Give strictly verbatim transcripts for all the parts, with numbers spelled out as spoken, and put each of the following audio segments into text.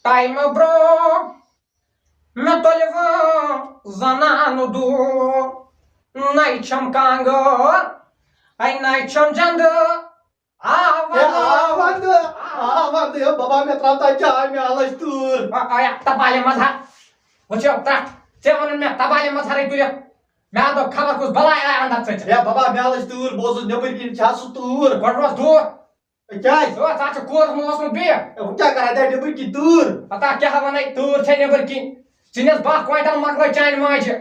ٹایمہٕ برٛونٛہہ مےٚ تُلہِ وۄنۍ زنانہٕ دوٗر۔ نَے چھَم کانٛگٕر، اَے نَے چھَم جنٛدٕ۔ آ، ہے، وَنہٕ۔ آ، وَنہٕ، آ، وَنہٕ، ہے، بابا، مےٚ ترٛاو تَتہِ چاے، مےٚ آلَس تۭر۔ آ، آ، یا، تبالہِ منٛز ہا۔ وٕچھو، ترٛٹھ۔ ژےٚ ووٚنُن مےٚ تبالہِ منٛز ہَرٕے تُلِتھ۔ مےٚ ہا دوٚپ، خبر کُس بَلاے آے اَنٛدر ژٔٹِتھ۔ ہے، بابا، مےٚ آلَس تۭر، بہٕ اوسُس نیٚبٕرۍ کِنۍ، چھا سُہ تۭر؟ گۄڈٕ روز دوٗر۔ ہے، کیٛازِ؟ او، ژٕ ہا چھُکھ کوٗرَس منٛز اوسمُت بِہِتھ۔ ہے، وۄنۍ کیٛاہ کَرٕ، اَتہِ آے نیٚبٕرۍ کِنۍ تۭر۔ پَتہ کیٛاہ وَنَے، تۭر چھےٚ نیٚبٕرۍ کِنۍ۔ ژٕ نِس باہ کویِنٹَل مۄکلٲے چانہِ ماجہِ۔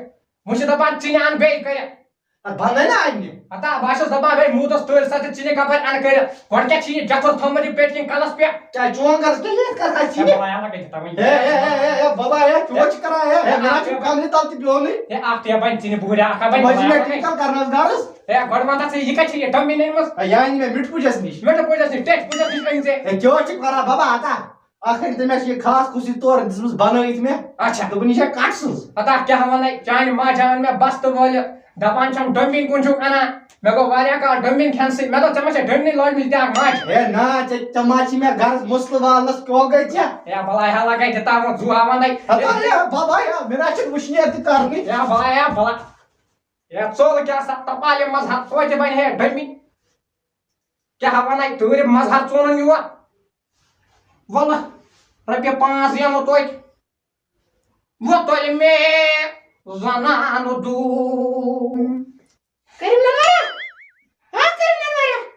وۄنۍ چھِ دَپان، ژٕ نہِ اَن بیٚیہِ کٔرِتھ۔ اَدٕ بَنَے نا اَنہِ۔ ہتا، بہٕ ہا چھُس دَپان، ہے، موٗدَس تۭرِ سۭتۍ تہٕ ژٕ نہِ کَپٲرۍ اَنہٕ کٔرِتھ؟ گۄڈٕ کیٛاہ چھِ یہِ جَتھُر تھوٚمُت یہِ پیٹہِ کِنۍ کَلَس پٮ۪ٹھ؟ کیٛاہ چون غرض کیٛاہ یَتھ کَتھ آسہِ ہے، یہِ؟ بَلایا لَگے تہِ تَوَے۔ ہے، ہے، ہے، ہے، ہے، بَبا، ہے، چون چھِ کَران، ہے، ہے، مےٚ نہ چھُ کَمنٕے تَل تہِ بیوٚنٕے۔ ہے، اَکھ تہِ بَنہِ ژٕ نہِ بُہرِ اَکھ ہا بَنہِ وۄنۍ چھِ بَلایا مےٚ لَگے۔ ٹِکَل کَرنَس غرض۔ ہے، گۄڈٕ وَن تَتھ ژٕ، یہِ کَتہِ چھِ یہِ ڈَمبی نٔنۍ مٕژ؟ ہے، یہِ اَنہِ مےٚ مِٹھ پوٗجَس نِش۔ مِٹھ پوٗجَس نِش، ٹٮ۪ٹھ پوٗجَس نِش أنۍ ژےٚ۔ ہے، کیٛاہ چھُکھ وَنان، بَبا، ہتا؟ ٲخر تٔمۍ آسہِ یہِ خاص خصوٗصی طور دِژمٕژ بنٲوِتھ مےٚ۔ اچھا۔ دوٚپُن، یہِ چھا کٹ سٕنٛز؟ پتہ کیٛاہ وَنَے، چانہِ ماجہِ آو مےٚ بستہٕ وٲلِتھ، دَپان چھَم، ڈومبِنۍ کُن چھُکھ اَنان۔ مےٚ گوٚو واریاہ کال ڈومبِنۍ کھٮ۪نسٕے۔ مےٚ دوٚپ، ژےٚ ما چھےٚ ڈومبِنۍ لٲجمٕژ بیٛاکھ ماجہِ؟ ہے نا، ژےٚ، ژےٚ ما چھی مےٚ غرض مسلہٕ والنَس، کیٛاہ گٔے ژےٚ؟ ہے بَلاے ہا لَگَے دِتاوُن زُو ہا وَنَے۔ ہتا ہے بَبا، ہے، مےٚ نا چھُنہٕ وٕچھنیر تہِ کَرنٕے۔ ہے بَلاے ہا بَلا۔ ہے ژوٚل کیٛاہ سا، تَپالہِ منٛز ہا توتہِ بَنہِ ہے ڈومبِنۍ۔ کیٛاہ وَنَے، تۭرِ مَزہَر ژونُن یور۔ وَلہٕ، رۄپیہِ پانٛژھ زینہٕ توتہِ۔ وۄنۍ تُلہِ مےٚ زَنانہٕ دوٗر۔ کٔرِو نظرہ۔ ہا، کٔرِو نظرہ۔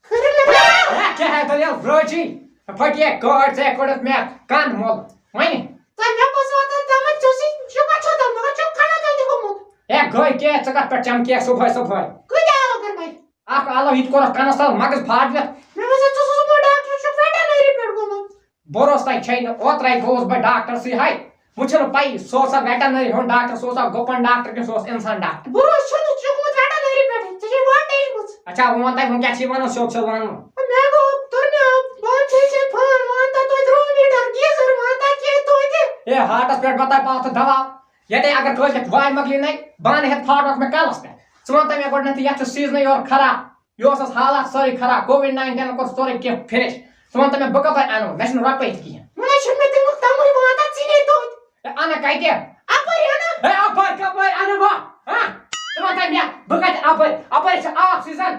کٔرِو نظرہ۔ ہے، کیٛاہ ہے دٔلیٖل، رٲجی؟ پھٹیے کٲڈ، ژےٚ کوٚڑُتھ مےٚ کَن مۄل۔ وۄنۍ؟ تۄہہِ مےٚ پوٚز واتان تامَتھ چھُو سُہ، چھُ ما چھُو تۄہہِ، مگر چھُو کَنَن تۄہہِ تہِ گوٚمُت۔ ہے، گٔے کیٛاہ؟ ژٕ کَتھ پٮ۪ٹھ چَمکیٚکھ صُبحٲے صُبحٲے؟ کۭتیٛاہ آلو کٔرۍ مٕتۍ؟ اَکھ آلو یہِ تہِ کوٚرُکھ کَنَس تَل مَغٕز پھاٹوِتھ۔ مےٚ باسان، ژٕ اوسُس وۄنۍ ڈاکٹرَس چھُکھ ویٹَنٔری پٮ۪ٹھ گوٚمُت۔ بروس تۄہہِ چھے نہٕ، اوترَے گوٚوُس بہٕ ڈاکٹرسٕے ہَے۔ وۄنۍ چھَنہٕ پَیی، سُہ اوسا ویٹَنٔری ہُنٛد ڈاکٹر، سُہ اوسا گُپَن ڈاکٹر کِنہٕ سُہ اوس اِنسان ڈاکٹر۔ بروس چھُنہٕ، ژٕ چھُکھ گوٚمُت ویٹَنٔری پٮ۪ٹھٕے، ژےٚ چھے واٹے یِمٕژ۔ اچھا، وۄنۍ وَن تۄہہِ، وۄنۍ کیٛاہ چھِ وَنان، سیوٚد سیوٚد وَنان وۄنۍ۔ مےٚ گوٚو، توٚر مےٚ، بہٕ چھے چھے فون، وَن تہٕ توتہِ روٗم ہیٖٹَر، گیٖزَر، وَن تہٕ کینٛہہ توتہِ۔ ہے، ہاٹَس پٮ۪ٹھ ما تۄہہِ پَتہٕ دَوا؟ ییٚتے اگر کٲلۍ کٮ۪تھ وارِ مۄکلے نَے، بہٕ اَنہٕ ہٮ۪تھ پھاٹھ اَکھ مےٚ کَلَس پٮ۪ٹھ۔ ژٕ وَن تہٕ مےٚ گۄڈٕنٮ۪تھٕے، یَتھ چھُ سیٖزنٕے یورٕ خراب۔ یہِ اوس اَسہِ حالات سٲرٕے خراب۔ کووِڈ ناینٹیٖنَن کوٚر سورُے کینٛہہ فِنِش۔ ژٕ وَن تہٕ مےٚ، بہٕ کَپٲرۍ اَنہٕ؟ مےٚ چھِنہٕ رۄپَے تہِ کِہیٖنۍ۔ وَلہٕ چھُنہٕ مےٚ تَمیُک تَمُے واتان، ژٕ نَے توٚت۔ ہے، اَنہٕ کَتہِ؟ اَپٲرۍ اَنہٕ۔ ہے، اَپٲرۍ کَپٲرۍ اَنہٕ بہٕ؟ ہا؟ ژٕ وَن تہٕ مےٚ، بہٕ کَتہِ اَپٲرۍ؟ اَپٲرۍ چھِ آف سیٖزَن۔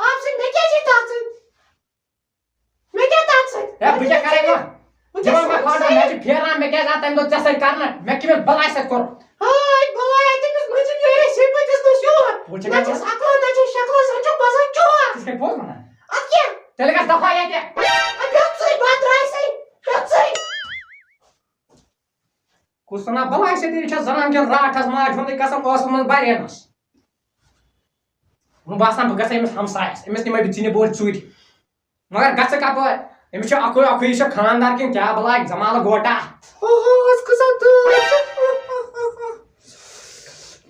آف سیٖزَن، مےٚ کیٛاہ چھِ تَتھ سۭتۍ؟ مےٚ کیٛاہ تَتھ سۭتۍ؟ ہے، بہٕ کیٛاہ کَرٕ وۄنۍ؟ بہٕ کیٛاہ یِمَن ما کَرٕ؟ کھۄڈَن مےٚ چھِ پھیران، مےٚ کیٛازِ آو تَمہِ دۄہ ژےٚ سۭتۍ کَرنہٕ؟ مےٚ کٔمِس بَلاے سۭتۍ کوٚر؟ ہاے، بَلاے آے تٔمِس مٔنٛزِم نیرے سیٚپہِ دِژ نَس یور۔ وۄنۍ چھِ نہ مےٚ چھَس عقلہ، نہ چھَس شکلہ، زَن چھُ باسان چور۔ ژٕ چھَکھ پوٚز وَنان؟ اَدٕ کیٛاہ؟ تیٚلہِ گژھ دَفا ییٚتہِ۔ اَدٕ بیٚہہ ژٕے، بہٕ درٛاے سَے، بیٚہہ ژٕے۔ کُس وَنان بَلاے سۭتۍ، یہِ چھےٚ زَنان کٮ۪ن راٹھَس ماجہِ ہُنٛدُے قسم ٲسَس منٛز بَرینَس۔ وۄنۍ باسان بہٕ گژھٕ أمِس ہمسایَس، أمِس نِمَے بہٕ ژِنہِ بوج ژوٗرِ۔ مگر گژھٕ کَپٲرۍ؟ أمِس چھُ اَکُے اَکُے، یہِ چھُ خانٛدار کِنہٕ کیٛاہ بَلاے زمالہٕ گوٹا؟ اوہو، أسۍ کۭژاہ تۭر چھِ۔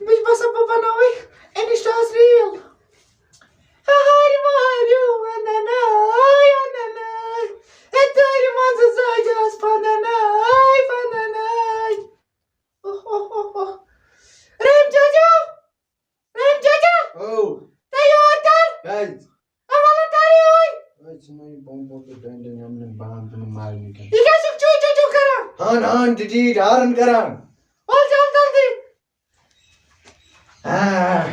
مےٚ چھُ باسان بہٕ بَناوَے Insta-ہَس reel۔ ہارِ ماریو وَنَن آے، وَنَن آے۔ ہے تۭرِ منٛزٕ زٲجَس پَنَن آے، پَنَن آے۔ اوہ، اوہ، اوہ، اوہ۔ رحیم چاچا، رحیم چاچا، او۔ تُہۍ یور کر؟ کیٛازِ؟ اے، وَلہٕ کر یور۔ أسۍ چھِنہٕ یہِ بۄمبہٕ تہٕ ڈنڈٕ یِمن بانہٕ تِمن مارنہِ کینٛہہ۔ یہِ کیٛاہ چھُکھ چوٗ چوٗ چوٗ کران؟ ہان ہان ٹِٹیٖٹ ہارن کران۔ وَلہٕ جلد جلدی۔ آہ۔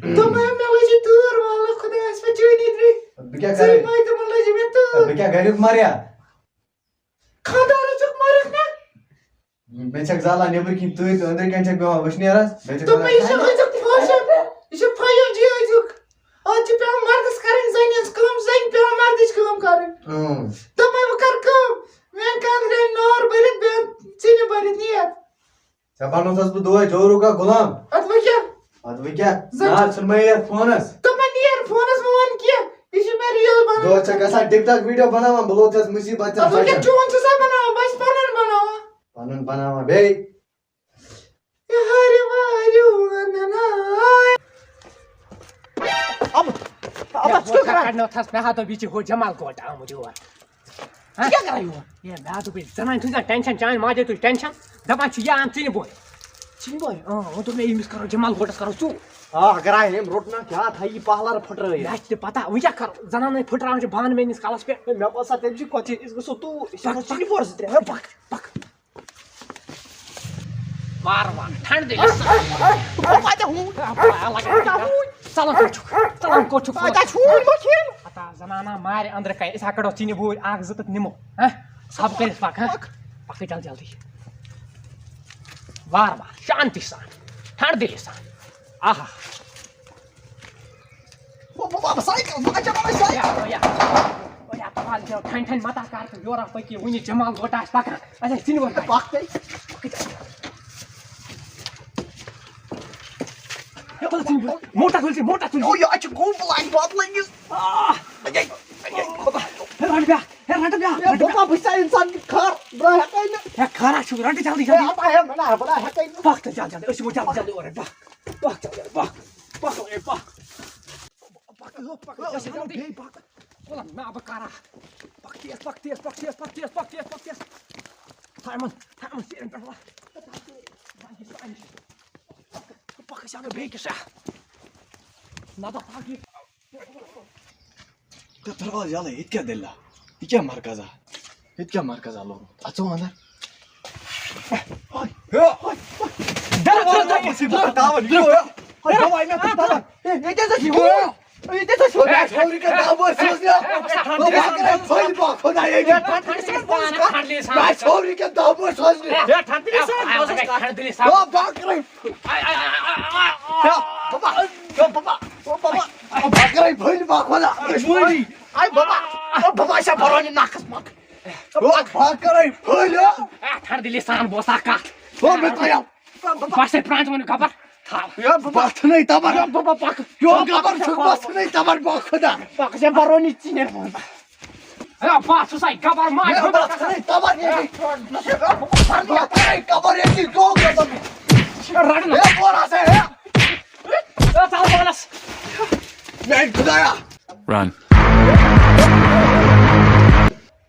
تِم ہا مےٚ لٔج یہِ تۭر، وَلہٕ خۄدایَس پٮ۪ٹھ چٲنی درٛے۔ بہٕ کیٛاہ ژٕے کرٕ؟ پَے تِمَن لٔج مےٚ تۭر۔ بہٕ کیٛاہ گریُک مریا؟ خانٛدارَس چھُکھ مَرُکھ نا؟ مےٚ چھَکھ زالان نیٚبرٕ کِنۍ تۭرِ تہٕ أنٛدرٕ کَنۍ چھَکھ پٮ۪وان وٕشنیرَس۔ مےٚ چھَکھ دوٚپمَے، یہِ چھُ وَنان، أزیُک فیشن، یہِ چھُ فایِو جی أزیُک۔ آز چھِ پٮ۪وان مَردَس کَرٕنۍ زَنہِ ہٕنٛز کٲم، زَنہِ پٮ۪وان مَردٕچ کٲم کَرٕنۍ۔ اۭں۔ دوٚپمَے، وۄنۍ کَر کٲم، میٛانہِ کانٛگرِ اَنہِ نار بٔرِتھ، بیٚیہِ ژِنہِ بٔرِتھ نیر۔ ژےٚ بَنووتھَس بہٕ دۄہَے جورُک اَکھ غلام۔ اَدٕ وۄنۍ کیٛاہ؟ اَدٕ وۄنۍ کیٛاہ؟ زَن نار ژھٕنمَے یَتھ فونَس۔ دوٚپمَے، نیر فونَس مہٕ وَن کینٛہہ، یہِ چھِ مےٚ ریٖل بَناوٕنۍ۔ دۄہَے چھَکھ گژھان TikTok video بَناوان، بہٕ لوٚگ تَس مُصیٖبت تَس اَدٕ وۄنۍ کیٛاہ، بَچَن۔ چون چھُسا بَناوان، بہٕ چھَس پَنُن بَناوان۔ پَنُن بَناوان بیٚیہِ۔ یارِ وارِ وَنَن آے۔ اب، اب ہے، ژٕ کیٛاہ کران؟ کَڑنو تھَس، مےٚ ہا دوٚپ، یہِ چھِ ہو جمال گوٹہٕ آمُت یور۔ ہہ؟ ژٕ کیٛاہ کران یور؟ ہے، مےٚ ہا دوٚپ، یہِ زَنان چھُ زَن ٹٮ۪نشَن، چانہِ ماجہِ تُج ٹٮ۪نشَن، دَپان چھِ، یہِ اَن ژِنہِ بوے۔ ژِنہِ بوے؟ اۭں، وۄنۍ دوٚپ مےٚ، أمِس کَرو جمال گوٹَس کَرو ژوٗر۔ آ، اگر آے أمۍ روٚٹ نا، کیٛاہ تھایہِ یہِ پہلر پھٕٹرٲیِتھ؟ مےٚ چھِ تہِ پتہ، وۄنۍ کیٛاہ کرو؟ زنانَے پھٕٹراوان چھِ بانہٕ میٛٲنِس کَلَس پٮ۪ٹھ۔ ہے، مےٚ باسان، تٔمۍ چھِ کۄچہِ، أسۍ گژھو توٗرۍ، أسۍ اَنو پَکھ، چِنہِ بورٕ زٕ ترٛےٚ۔ ہے، پَکھ، پَکھ۔ وارٕ وارٕ، ٹھنٛڈٕ دِلہِ سان۔ ژَلان کوٚت چھُکھ؟ ژَلان کوٚت چھُکھ؟ ہتا زنانہ مارِ أنٛدرٕ کَنہِ، أسۍ ہا کَڑو چِنہِ بوٗرۍ اَکھ زٕ تہٕ نِمو۔ ہہ؟ سب کٔرِتھ پَکھ، ہہ؟ پَکھ جلدی جلدی۔ وارٕ وارٕ، شانتی سان، ٹھنٛڈٕ دِلہِ سان۔ آہا۔ او بابا، سایکل، بہٕ کَتہِ چلاوٕ سایکل؟ یا، یا۔ او یا، پَکھ جلدی، ٹھنٛڈ ٹھنٛڈ مَتہ کر تہٕ یورٕ پٔکِو، وٕنہِ جمال گوٚٹ آسہِ پَکان۔ اَسہِ آسہِ ژِنہِ وَن۔ پَکھ تیٚلہِ۔ پَکھ تیٚلہِ۔ ہے، وَلہٕ ژِنہِ وَن۔ موٹر تُل ژٕ، موٹر تُل ژٕ۔ او، یہِ اَتہِ چھُ گوٚو بلاے بَتہٕ لٔگِس۔ آہ۔ اَے، اَے، اَے، بابا۔ ہے، رَٹ بیٛاکھ۔ ہے، رَٹ بیٛاکھ، ہے، رَٹ بیٛاکھ۔ بابا، بہٕ چھُسا اِنسان کہِ خر، بہٕ نہ ہٮ۪کَے نہٕ۔ ہے، خر ہا چھُ، رَٹ جلدی، ہے، جلدی۔ اَتھ آے، بہٕ نہ، بہٕ نہ ہٮ۪کَے نہٕ۔ پَکھ تہٕ جلدی، جلدی، أسۍ یِمو جلدی، جلدی اورَے، پَکھ۔ پَکھ جلدی، پَکھ۔ پَکھ، اورَے، پَکھ۔ پَکھ، پَکھ، پَکھ، پَکھ، جلدی، جلدی۔ بیٚیہِ پَکھ۔ وَلہٕ، نہ، بہٕ کَرٕ ہا۔ پَکھ تیز، پَکھ تیز، پَکھ تیز، پَکھ تیز، پَکھ تیز، پَکھ تیز۔ تھاو یِمَن، تھاو یِمَن سیرٮ۪ن پٮ۪ٹھ، وَلہٕ۔ پَکھ، أسۍ اَنو بیٚیہِ کِس جایہِ۔ نہ، دَپ، پَکھ یہِ۔ تہٕ دروازٕ یَلَے، ییٚتہِ کیٛاہ دٔلیٖلہ؟ یہِ کیٛاہ مرکزا؟ ییٚتہِ کیٛاہ مرکزا لوٚگمُت؟ اَژو اَندَر۔ آے بابا، او بابا، اَسہِ ہا بَرٲنی نَکھَس مَکھ۔ او بابا، کَرَے پھٔلۍ۔ اے، ٹھنٛڈ دِلی سان بوز اَکھ کَتھ۔ او مےٚ ترٛایو۔ بَس ہے پرٛانٛژھ وَنہٕ خبر۔ تھاو۔ اے بابا، بَتھ نَے تَبَر۔ اے بابا، پَکھ۔ یو گَبَر چھُکھ بَتھ نَے تَبَر با خۄدا۔ پَکھ، ژےٚ بَرٲنی ژِنٮ۪ن منٛز۔ اے، بَتھ چھُسَے گَبَر ما اے، بَتھ نَے تَبَر یے۔ بَتھ نَے تَبَر یے، گوٚو گَبَر۔ رَٹہٕ نہٕ۔ اے، بولا سا، اے۔ اے، ژَل پانَس۔ میٛانہِ خۄدایا۔ Run.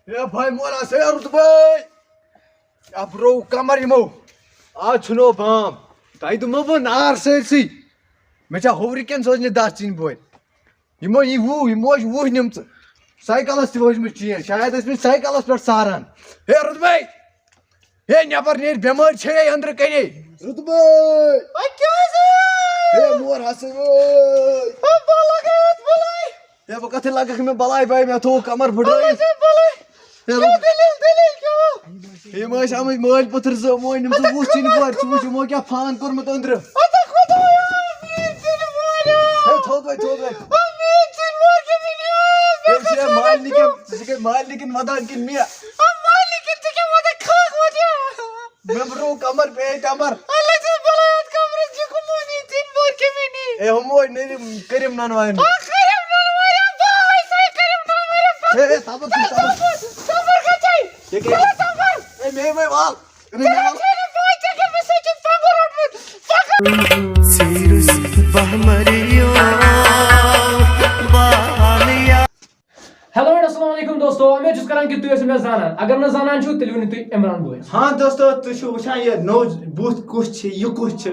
اے بھاے مولا سیرُت بھاے، ابرو کمر یِمو، آز چھُنو بام، تۄہہِ دِمو بہٕ نار سٲرسٕے۔ مےٚ چھا ہوٚورِ کٮ۪ن سوزنہِ دَہ ژِنۍ بوے؟ یِمو یہِ وُہ، یِمو ٲسۍ وُہ نِمژٕ۔ سایکلس تہِ وٲجمٕژ چین، شاید ٲسۍ مٕتۍ سایکلس پٮ۪ٹھ ساران۔ ہے رُت بھاے، ہے، نٮ۪بر نیرِ، بٮ۪مٲرۍ چھے أنٛدرٕ کَنے۔ رُت بٲے۔ وۄنۍ کیٛاہ حظ؟ ہے، مور حسن بٲے۔ ہے، بہٕ لگے اَتھ بَلاے۔ ہے، بہٕ کَتھٕ لگکھ مےٚ بَلاے بٲے، مےٚ تھوٚو کَمر اَدٕ پھٕٹرٲیِتھ۔ حظ، بَلاے۔ ہے، کیٛاہ رُت۔ دٔلیٖل، دٔلیٖل کیٛاہ؟ ہے، یِم ٲسۍ آمٕتۍ مٲلۍ پُتٕر زٕ، یِمو أنۍ نِمژٕ اَدٕ وُہ ژِنہِ خۄدا پورِ، ژٕ وٕچھ، خۄدا۔ یِمو کیٛاہ فان کوٚرمُت أنٛدرٕ۔ اَدٕ خۄدایا، میٛٲنۍ ژِنہِ پورِ۔ ہے، تھوٚد وۄنۍ، تھوٚد وۄنۍ۔ آ، میٛٲنۍ ژِنہِ پورِ کیٛاہ میٛٲنۍ؟ ہے، ژٕ چھے مالنہِ کِنۍ، ژٕ چھے مالنہِ کِنۍ وَدان کِنہٕ مےٚ؟ آ، مالنہِ کِنۍ، ژٕ کیٛاہ وَدان کھاکھ وَدان؟ مےٚ برو کمر پے کمر۔ اللہ جل بلایت کمرس جی کو مونی تین بور کے مینی۔ اے ہمو نرم کریم ننوان۔ آ کریم ننوان، آ بھائی سائی کریم ننوان۔ اے، اے، صبر، صبر۔ صبر کا چاہیے۔ یہ کیا؟ صبر۔ A, may, may wall. A, مے وال۔ تیرے بھائی کے کے مسے کے پنگو روڈ میں۔ پنگو۔ سیرس بہمریو بانیا۔ ہیلو اینڈ السلام علیکم دوستو، امید چھُس کران کہِ تُہۍ ٲسِو مےٚ زانان۔ اگر نہٕ زانان چھِو، تیٚلہِ ؤنِو تُہۍ عمران بویَس۔ ہاں دوستو، تُہۍ چھِو وٕچھان یہِ نوٚو بُتھ کُس چھِ، یہِ کُس چھِ۔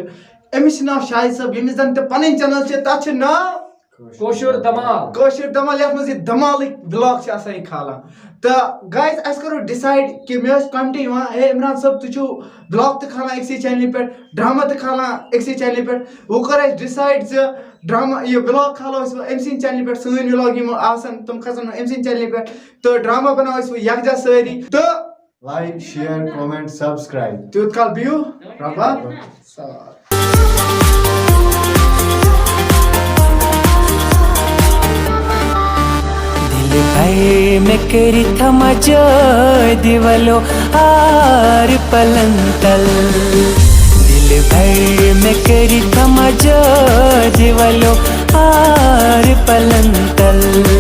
أمِس چھِ ناو شاہد صٲب، ییٚمِس زَن تہِ پَنٕنۍ چینل چھِ، تَتھ چھِ ناو کٲشُر دمال۔ کٲشُر دمال، یَتھ منٛز یہِ دمالٕکۍ ولاگ چھِ آسان یہِ کھالان۔ تہٕ گایز، اَسہِ کوٚرُکھ ڈِسایڈ کہِ مےٚ ٲسۍ کومنٹہٕ یِوان، "ہے عمران صٲب، تُہۍ چھِو ولاگ تہِ کھالان أکسٕے چینلہِ پٮ۪ٹھ، ڈرامہ تہِ کھالان أکسٕے چینلہِ پٮ۪ٹھ۔" وۄنۍ کوٚر اَسہِ ڈِسایڈ زِ ڈرامہ، یہِ ولاگ کھالو أسۍ وۄنۍ أمۍ سٕنٛدِ چینلہِ پٮ۪ٹھ، سٲنۍ ولاگ یِم آسن تِم کھسن نہٕ أمۍ سٕنٛدِ چینلہِ پٮ۪ٹھ، تہٕ ڈرامہ بناوو أسۍ وۄنۍ یکجا سٲری۔ تہٕ لایک، شیئر، کمنٹ، سبسکرائب۔ تیوٗت کال بِہِو رۄبہ سوال۔ دل بھر میں کری تھا مجا دیولو آر پلنتل۔ دل بھر میں کری تھا مجا دیولو آر پلنتل۔